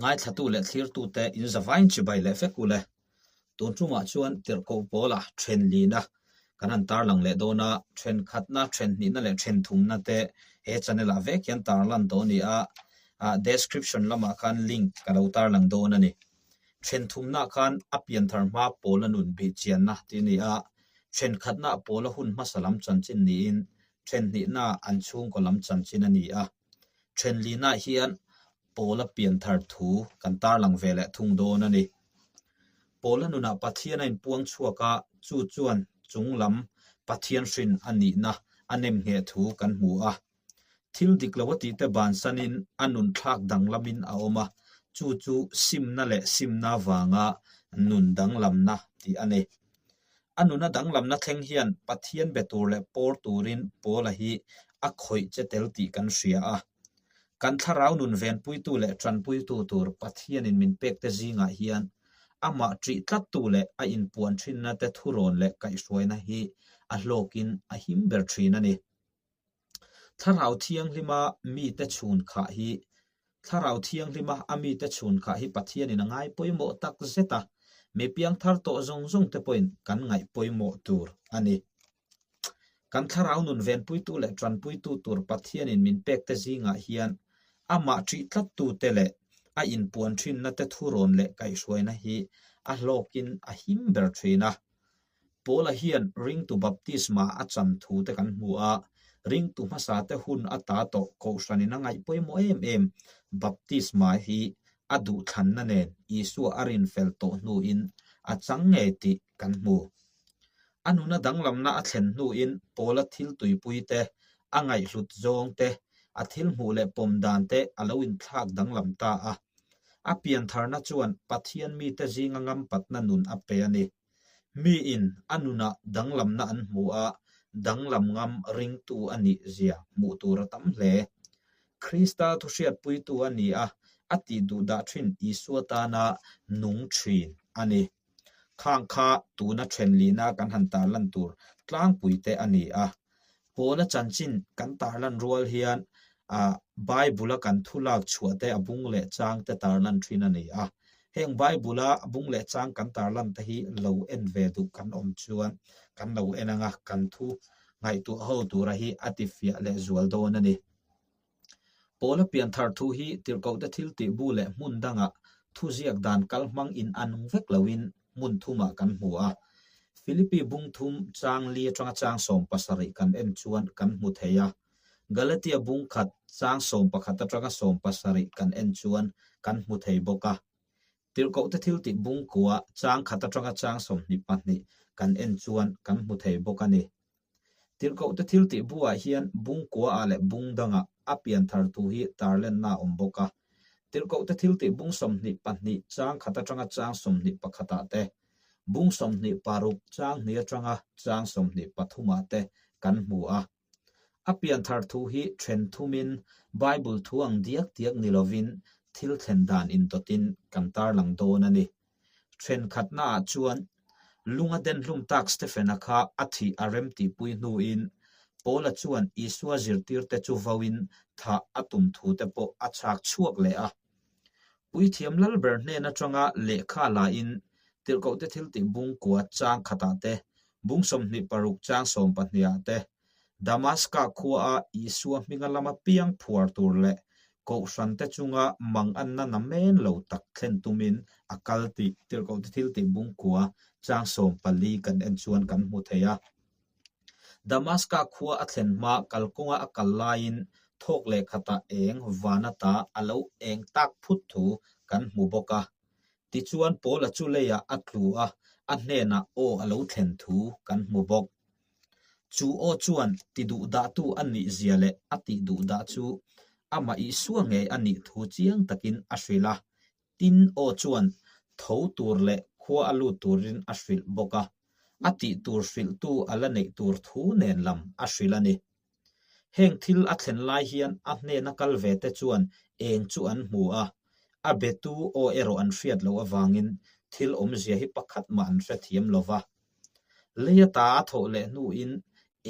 Ngaithlatu leh thlirtute in zavain chibai leh vek ule. Tun tumah chuan tirhkoh pawla then lina kan han tarlang leh dawn a, then khatna, then hnihna leh then thumna te he channel ah vek hian tarlan tawh a ni a, description lamah khan link ka lo tarlang dawn a ni. Then thumna khan a pianthar hma pawla nun bih chianna tih a ni a, then khatna pawla hun hmasa lam chanchin niin then hnihna an chhungkaw lam chanchin a ni a. Thenlina hian Pawla pianthar thu kan tarlang ve leh thung dawn a ni. Pawla nunah Pathian a inpuang chhuak a, chu chuan chung lam Pathian hrin a nihna a nem ngheh thu kan hmu a. Thil dik lo a tihte bansanin a nun thlak danglamin a awm a, chu chu simna leh simna vanga nun danglamna tih a ni. A nuna danglamna thleng hian Pathian be tur leh pawr turin Paula hi a khawih che tel tih kan hria a. Kan thlarau nun venpuitu leh tanpuitu tur Pathianin min pekte zingah hian amah ṭih tlattu leh a inpuan ṭhinna te thurawn leh kaihhruaina hi a hlawkin a him ber ṭhin a ni. Thlarau Thianghlima mite chhun khah hi Thlarau Thianghlima a mite chhun khah hi Pathianin a ngai pawimawh tak zet a, mi piangthar tawh zawng zawng te pawhin kan ngaih pawimawh tur a ni. Kan thlarau nun venpuitu leh tanpuitu tur Pathianin min pek te zingah hian amah ṭih tlattute leh a inpuan ṭhinna te thurawn leh kaihhruaina hi a hlawkin a him ber ṭhin a. Paula hian ringtu baptisma a chan thu te kan hmu a, ringtu hmasa te hun a ta tawh kohhranin a ngaih pawimawh em em. Baptisma hi a duhthlanna nen Isua a rinfel tawh hnuin a chang ngei tih kan hmu. A nuna danglamna a thlen hnuin Paula thil tuipui te, a ngaihhlut zawng te, a thil hmuh leh pawm dan te a lo inthlak danglam ta a. A piantharna chuan Pathian mite zinga ngampatna nun a pe a ni. Miin a nunah danglamna an hmu a, danglam ngam ringtu a nih zia hmuh tur a tam hle. Krista thuhriatpuitu a ni a, a tih duhdah thin Isua tana nung thin a ni. Khang kha tuna thenlihna kan han tarlan tur tlangpuite a ni a. Paula chanchin kan tarlan rual hian Bible-a kan thu lak chhuah te a bung leh chang te tarlan thin a ni a. Heng Bible-a bung leh chang kan tarlan te hi lo en ve duh kan awm chuan kan lo en ang a, kan thu ngaihtuah ho tura hi a tifiah leh zual dawn a ni. Paula pianthar thu hi tirhkohte thil tih bu leh hmun dangah thuziak dan kal hmang in an vek loin hmun thumah kan hmu a. Philippi bung thum chang li atanga chang 70 kan en chuan kan hmu thei a. Galatia bung khat chang 11 atanga 70 kan en chuan kan hmu thei bawk a. Tirhkohte thil tih bung kua chang khat atanga chang 22 kan en chuan kan hmu thei bawk a ni. Tirhkohte thil tih buah hian bung kuaah leh bung dangah a pianthar thu hi tarlenna a awm bawk a. Tirhkohte thil tih bung 22 chang khat atanga chang 21 ah te, bung 26 chang hnih atanga chang 23 ah te kan hmu a. A pianthar thu hi then thumin Bible thu ang diak diak ni lovin thil thlen dan indawtin kan tarlang dawn a ni. Thenkhatnaah chuan lunga denhlum tak Stephen-a kha a thih a rem tihpui hnuin Paula chuan Isua zirtirte chu vauin thah a tum thute pawh a chhak chhuak leh a. Puithiam Lalber hnen atanga lehkha lain Tirhkohte thiltih bung kua chang khatah te, bung 26 chang 12 ah te, Damaska khuaa Isua hminga lama piang phuar tur leh Kohhrante chunga manganna namen lo tak thlen tumin a kal tih Tirhkohte thiltih bung kua chang 14 kan en chuan kan hmu thei a. Damaska khua a thlen hma kalkawnga a kal laiin thawk leh khatah eng van ata a lo eng tak phut thu kan hmu bawk a. Tichuan Paula chu leiah a tlu a, a hnenah aw a lo thlen thu kan hmu bawk. Chu aw chuan ti duhdahtu a nih zia leh a tih duhdah chu amah Isua ngei a nih thu chiang takin a hrilh a. Tin aw chuan tho tur leh khua a lut turin a hrilh bawk a, a tih tur hrilhtu a la neih tur thu nen lam a hrilh a ni. Heng thil a thlen lai hian a hnena kal ve te chuan eng chu an hmu a, a betu aw erawh an hriat loh avangin thil awmzia hi pakhat mah an hrethiam lo va. Lei ata a thawh leh hnuin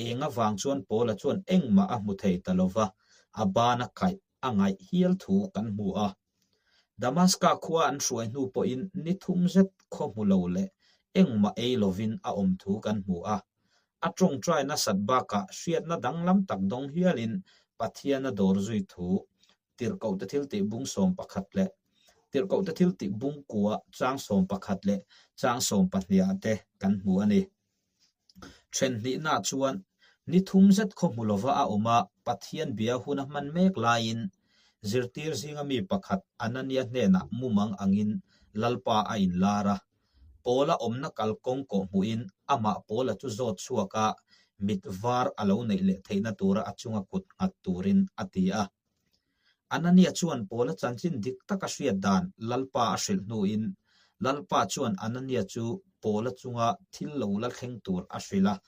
eng avang chuan Paula chuan engmah a hmu thei ta lo va, a ban a kaih a ngaih hial thu kan hmu a. Damaska khua an hruai hnu pawhin ni thum zet khaw hmu lo leh engmah ei lovin a awm thu kan hmu a. A tawngtai nasat bakah hriatna danglam tak dawng hialin Pathian a dawr zui thu Tirhkohte thiltih bung 11 leh Tirhkohte thiltih bung kua chang 11 leh chang 12 ah te kan hmu a ni. Then hnihna chuan ni thum zet khaw hmu lova a awm a, Pathian bia hun a hman mek laiin zirtir zinga mi pakhat Anania hnenah mumang angin Lalpa a inlar a. Paula awmna kalkawng kawh hmuhin amah Paula chu zawt chhuak a, mit var a lo neih leh theihna tura a chunga kut nghat turin a ti a. Anania chuan Paula chanchin dik taka hriat dan Lalpa a hrilh hnuin Lalpa chuan Anania chu Paula chunga thil lo la thleng tur a hrilh a,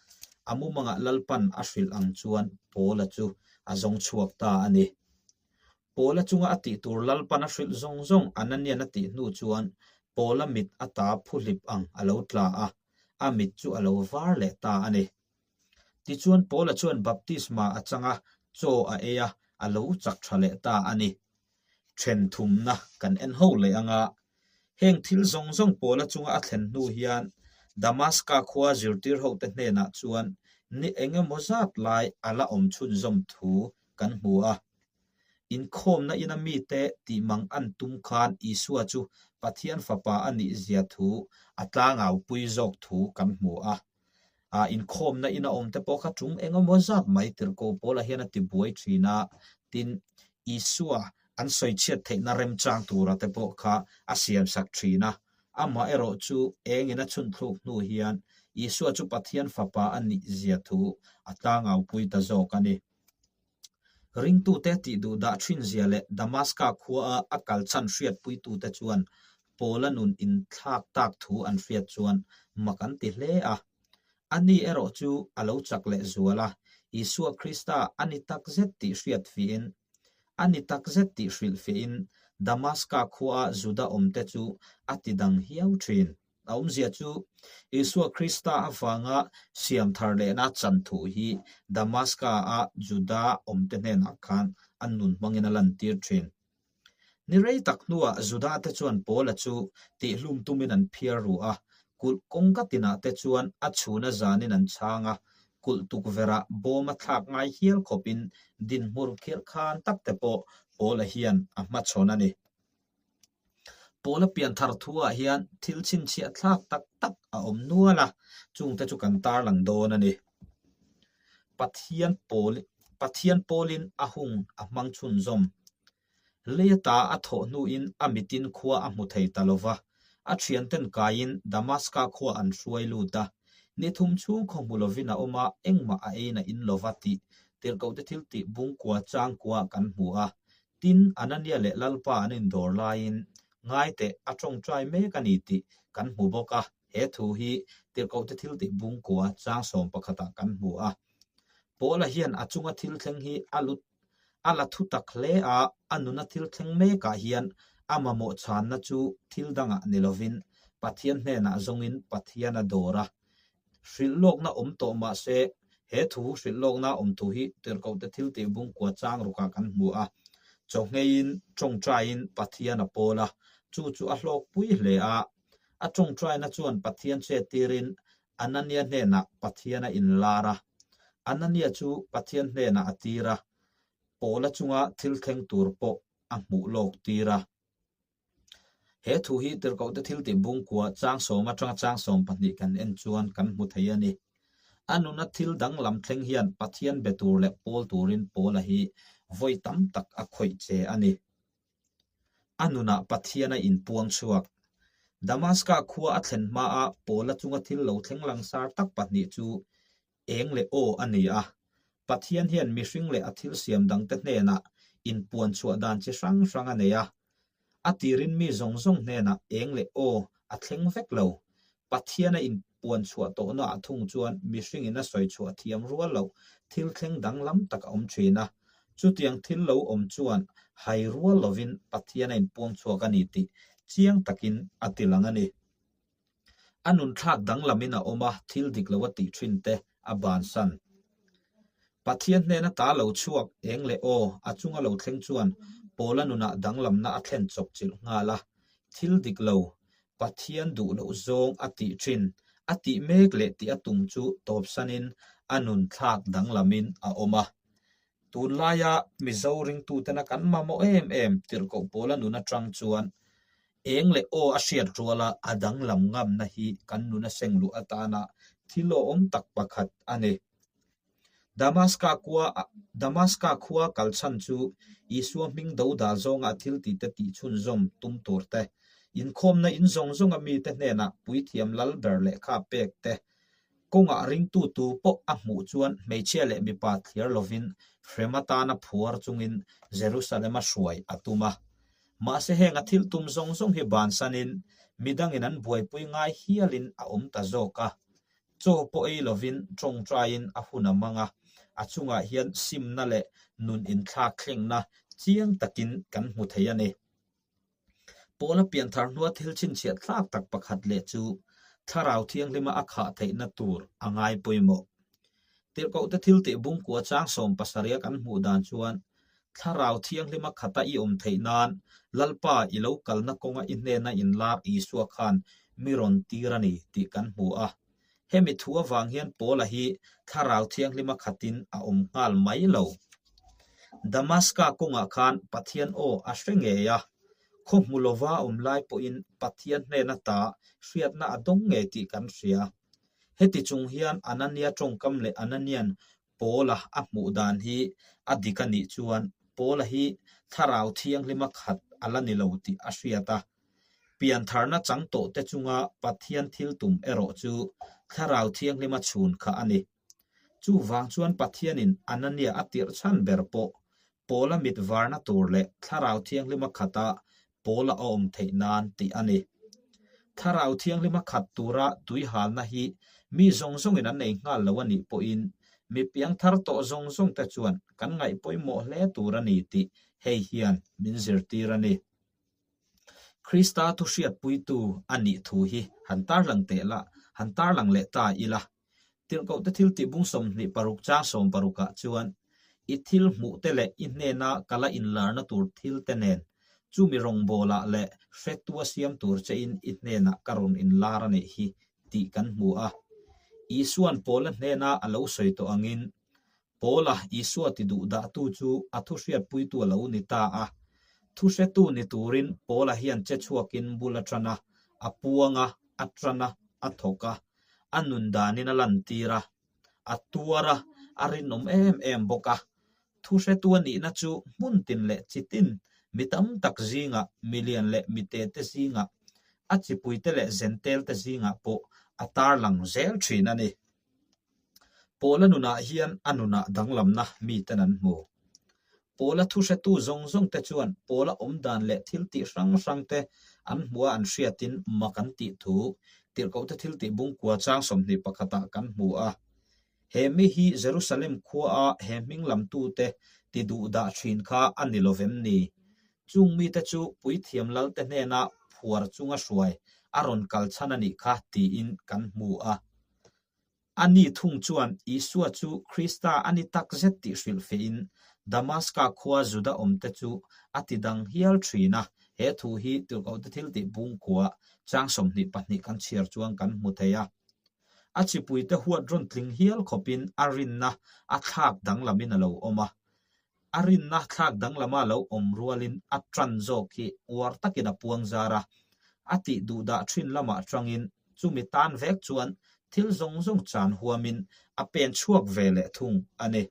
a mumangah Lalpan a hrilh ang chuan Paula chu a zawng chhuak ta a ni. Paula chunga a tih tur Lalpan a hrilh zawng zawng Ananian a tih hnu chuan Paula mit ata phuhlip ang a lo tla a, a mit chu a lo var leh ta a ni. Tichuan Paula chuan baptisma a chang a, chaw a ei a, a lo chak tha leh ta a ni. Then thumna kan en ho leh ang a, heng thil zawng zawng Paula chunga a thlen hnu hian Damaska khua zirtir hote hnenah chuan ni eng emaw zat lai a la awm chhunzawm thu kan hmu a. Inkhawmna ina mite tih mang an tum khan Isua chu Pathian Fapa a nih zia thu a tlangaupui zawk thu kan hmu a. Inkhawmna ina awm te pawh kha tum eng emaw zat mai tirhkoh Paula hian a ti buai thin a, tin Isua an sawichhiat theihna remchang tura te pawh kha a siamsak thin a. Amaherawh chu engin a chhunthluk hnu hian Isua chu Pathian Fapa a nih zia thu a tlangaupui ta zawk a ni. Ringtute tih duh dah thin zia leh Damaska khuaa a kal chhan hriatpuitute chuan Paula nun inthlak tak thu an hriat chuan mak an ti hle a. Ani erawh chu a lo chak leh zual a, Isua Krista a ni takzet tih hriatfiahin a ni takzet tih hrilhfiahin Damaska khuaa Juda awmte chu a tidang hiau thin. A awmzia chu Isua Krista avanga siam thar lehna chan thu hi Damaska-a Juda awmte hnenah khan an nun hmangin a lantir thin. Ni rei tak hnuah Juda-te chuan Paula chu tihhlum tumin an phiar ru a, kulh kawngka tinah te chuan a chhuna zanin an chhang a, kulh tukverhah bawm a thlak ngai hial khawpin dinhmur khirh khan tak te pawh Paula hian a hmachhawn a ni. Paula pianthar thuah hian thil chhinchhiah thlak tak tak a awm nual a, chungte chu kan tarlang dawn a ni. Pathian pawl Pathian pawlin a hung a hmang chhunzawm. Lei ata a thawh hnuin a mitin khua a hmu thei ta lo va, a thianten kaiin Damaska khua an hruai lut a. Ni thum chhung khaw hmu lovin a awm a, engmah a ein a in lo va tih tirhkohte thiltih bungkua changkua kan hmu a. Tin, Anania leh Lalpa an indawr laiin ngaiteh a tawngtai mek a ni tih kan hmu bawk a, he thu hi Tirhkohte thiltih bungkua chang 11ah kan hmu a. Paula hian a chunga thil thleng hi a lut a la thu tak hle a, a nuna thil thleng mekah hian a mamawh chhanna chu thil dangah ni lovin Pathian hnenah zawngin Pathian a dawr a. Hrilhlawkna awm tawh mah se, he thu hrilhlawkna awm thu hi Tirhkohte thiltih bungkua chang rukah kan hmu a. Chawhngeiin, tawngtaiin Pathian a pawl a, chu chu a hlawkpui hle a. A tawngtaina chuan Pathian chettirin Anania hnenah Pathian a inlar a. Anania chu Pathian hnenah a tir a, Paula chunga thil thleng tur pawh a hmuh lawk tir a. He thu hi Tirhkohte thiltih bungkua chang 10 atanga chang 12 kan en chuan kan hmu thei a ni. A nuna thil danglam thleng hian Pathian be tur leh pawl turin Paula hi vawi tam tak a khawih che a ni. A nunah Pathian a inpuang chhuak. Damaska khua a thlen hmaa Paula chunga thil lo thleng langsar tak pahnih chu eng leh aw a ni a. Pathian hian mihring leh a thil siam dangte hnenah inpuan chhuah dan chi hrang hrang a nei a. A tirin mi zawng zawng hnenah eng leh aw a thleng vek lo. Pathian a inpuan chhuah tawhnaah thung chuan mihringin a sawi chhuah thiam rual loh thil thleng danglam tak a awm thin a. Chutiang thil lo awm chuan hai rual lovin Pathian a inpuang chhuak a ni tih chiang takin a tilang a ni. A nunthlak danglamin a awm a, thil dik lo a tih thin te a bansan. Pathian hnena ta lo chhuak eng leh aw a chunga lo thleng chuan Paula nunah danglamna a thlen chawp chilh nghal a, thil dik lo, Pathian duh loh zawng a tih thin, a tih mek leh tih a tum chu tawpsanin a nun thlak danglamin a awm a. Tunlaia Mizo ringtutena kan mamawh em em tirhkoh Paula nun atang chuan eng leh aw a hriat ruala a danglam ngamna hi kan nuna seng luh atana thil awhawm tak pakhat a ni. Damaska khua Damaska khua kal chhan chu Isua hming do dal zawnga a thil tihte tih chhunzawm tum tur te, inkhawmna in zawng zawnga mite hnenah puithiam lal ber lehkha pek te, kawngah ringtu tu pawh a hmuh chuan hmeichhia leh mipa thliar lovin hrem atana phuar chungin Jerusalem-a hruai a tum a. Mahse heng a thil tum zawng zawng hi bansanin midangin an buaipui ngai hialin a awm ta zawk a. Chaw pawh ei lovin tawngtaiin a hun a mang a, a chungah hian simna leh nun inthlak thlengna chiang takin kan hmu thei a ni. Paula pianthar hnua thil chhinchhiah thlak tak pakhat leh chu Thlarau Thianghlima a khah theihna tur a ngai pawimawh. Tirhkohte thil tih bungkua chang sawmpasarih a kan hmuh dan chuan Thlarau Thianghlima khata i awm theih nan Lalpa i lo kalna kawnga i hnena inlar Isua khan mi rawn tir a ni tih kan hmu a. Hemi thu avang hian Paula hi Thlarau Thianghlima khatin a awm nghal mai lo. Damaska kawngah khan Pathian aw a hre ngei a, khaw hmu lova awm lai pawhin Pathian hnena ta hriatna a dawng ngei tih kan hria. Heti chung hian Anania tawngkam leh Ananian Paula a hmuh dan hi a dik a nih chuan Paula hi Thlarau Thianghlima khat a la ni lo tih a hriat a. Piantharna chang tawhte chunga Pathian thil tum erawh chu Thlarau Thianghlima chhun kha a ni. Chuvang chuan Pathianin Anania a tirh chhan ber pawh Paula mit varna tur leh Thlarau Thianghlima khata Paula a awm theih nan tih a ni. Thlarau Thianghlima khat tura tui halna hi mi zawng zawngin an nei nghal lo a nih pawhin mi piangthar tawh zawng zawngte chuan kan ngaih pawimawh hle tur a ni tih hei hian min zirtir a ni. Krista thuhriatpuitu a nih thu hi han tarlang teh la, han tarlang leh ta ila. Tirhkohte thil tih bung 26 chang 60 ah chuan, I thil hmuhte leh i hnena ka la inlarna tur thilte nen, chumi rawngbawlah leh hretua siam tur chein i hnenah ka rawn inlar a nih hi, tih kan hmu a. Isua'n Paula hnena a lo sawi tawh angin, Paula Isua ti duh dahtu chu a thuhriatpuitu a lo ni ta a. Thuhretu ni turin Paula hian che chhuakin bul a tan a, a puang a, a tan a, a thawk a, a nun danin a lantir a, a tuar a, a rinawm em em bawk a. Thuhretu a nihna chu hmun tin leh chi tin, mi tam tak zingah, milian leh mitete zingah, a chipuite leh zentelte zingah pawh a tarlang zel thin a ni. Paula nunah hian a nunah danglamna miten an hmu. Paula thuhretu zawng zawngte chuan Paula awmdan leh thil tih hrang hrangte an hmua an hriatin mak an tih thu Tirhkohte thiltih bungkua chang 21 ah kan hmu a. He mi hi Jerusalem khuaa he hming lamtute ti duhdah thin kha a ni lovem ni? Chung mite chu puithiam lalte hnena phuar chunga hruai a rawn kal chhan a nih kha tiin kan hmu a. A ni thung chuan Isua chu Krista a ni tak zet tih hrilhfehin Damaska khua Juda awmte chu a ti dang hial thin a. He thu hi Tirhkohte thiltih bungkua chang 22 kan chhiar chuan kan hmu thei a. A chipuite huat rawn tling hial khawpin a rinna a thlak danglamin a lo awm a. A rinna thlak danglama lo awm rualin a tan zawk hi uar takin a puang zar a, a tih duhdah thin lamah tangin chumi tan vek chuan thil zawng zawng chan huamin a pen chhuak ve leh thung a ni.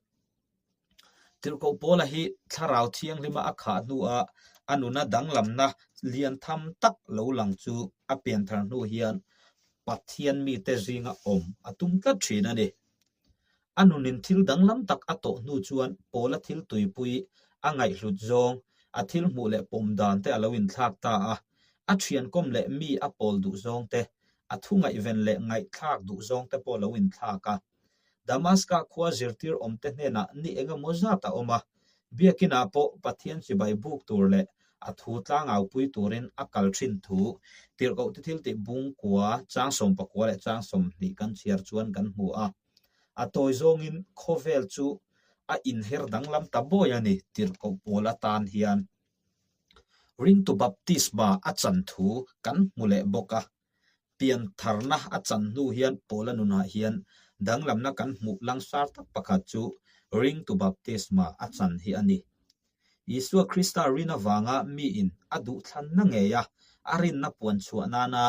Tirhkoh Paula hi Thlarau Thianghlima a khah hnua a nuna danglamna lian tham tak lo lang chu a pianthar hnu hian Pathian mite zinga awm a tum tlat thin a ni. A nunin thil danglam tak a tawh hnu chuan Paula thil tuipui a ngaihhlut zawng, a thil hmuh leh pawm dan te a lo inthlak ta a. A thiankawm leh mi a pawl duh zawng te, a thu ngaihven leh ngaihthlak duh zawng te pawh a lo inthlak a. Damaska khua zirtir awmte hnenah ni engemaw zat a awm a, biakinah pawh Pathian chibai buk tur leh a thu tlangaupui turin a kal thin thu Tirhkohte thiltih bungkua chang 19 leh chang 20 kan chhiar chuan kan hmu a. A tawi zawngin khawvel chu a inher danglam ta bawi a ni Tirhkoh pawl atan hian. Ringtu baptisma a chan thu kan hmu leh bawk a. Piantharna a chan hnu hian Paula nunah hian danglamna kan hmuh langsar tak pakhat chu ringtu baptisma a chan hi a ni. Isua Krista rin avanga miin a duhthlanna ngei a, a rinna puan chhuah nana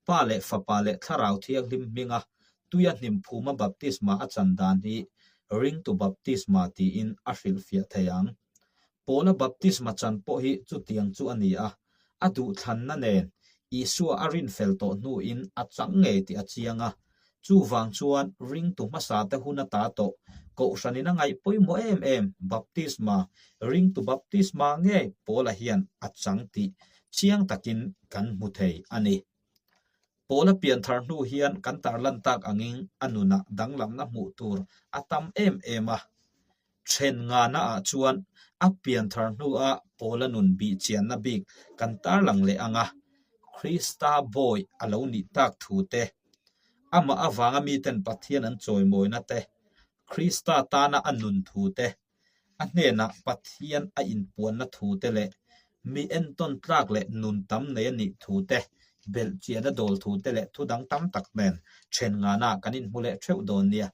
Pa leh Fapa leh Thlarau Thianghlim hminga tuia hnim phuma baptisma a chan dan hi ringtu baptisma tiin a hrilhfiah thei ang. Paula baptisma chan pawh hi chutiang chu a ni a, a duhthlanna nen Isua a rinfel tawh hnuin a chang ngei tih a chiang a. Chuvang chuan ringtu hmasate hun ata tawh Kohhranin a ngaih pawimawh em em baptisma, ringtu baptisma ngei Paula hian a chang tih chiang takin kan hmu thei a ni. Paula pianthar hnu hian kan tarlan tak angin a nunah danglamna hmuh tur a tam em em a. Then ngana ah chuan a pianthar hnua Paula nun bihchianna bik kan tarlang leh ang a, Krista bawi a lo nih tak thu te, amah avanga miten Pathian an chawimawina te, Krista tana a nun thu te, A hnenah Pathian a inpuanna thu te leh mi entawn tlak leh nun tam nei a nih thu te, belh chian a dawl thu te leh thu dang tam tak nen then ngana kan inhmu leh theuh dawn nia.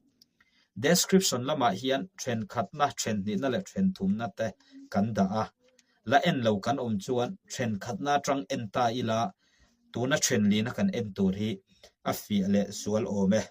Description lamah hian then khatna, then hnihna leh then thumna te kan dah a. La en lo kan awm chuan then khatna atang en ta ila tuna then lina kan en tur hi a fiah leh sual awm e.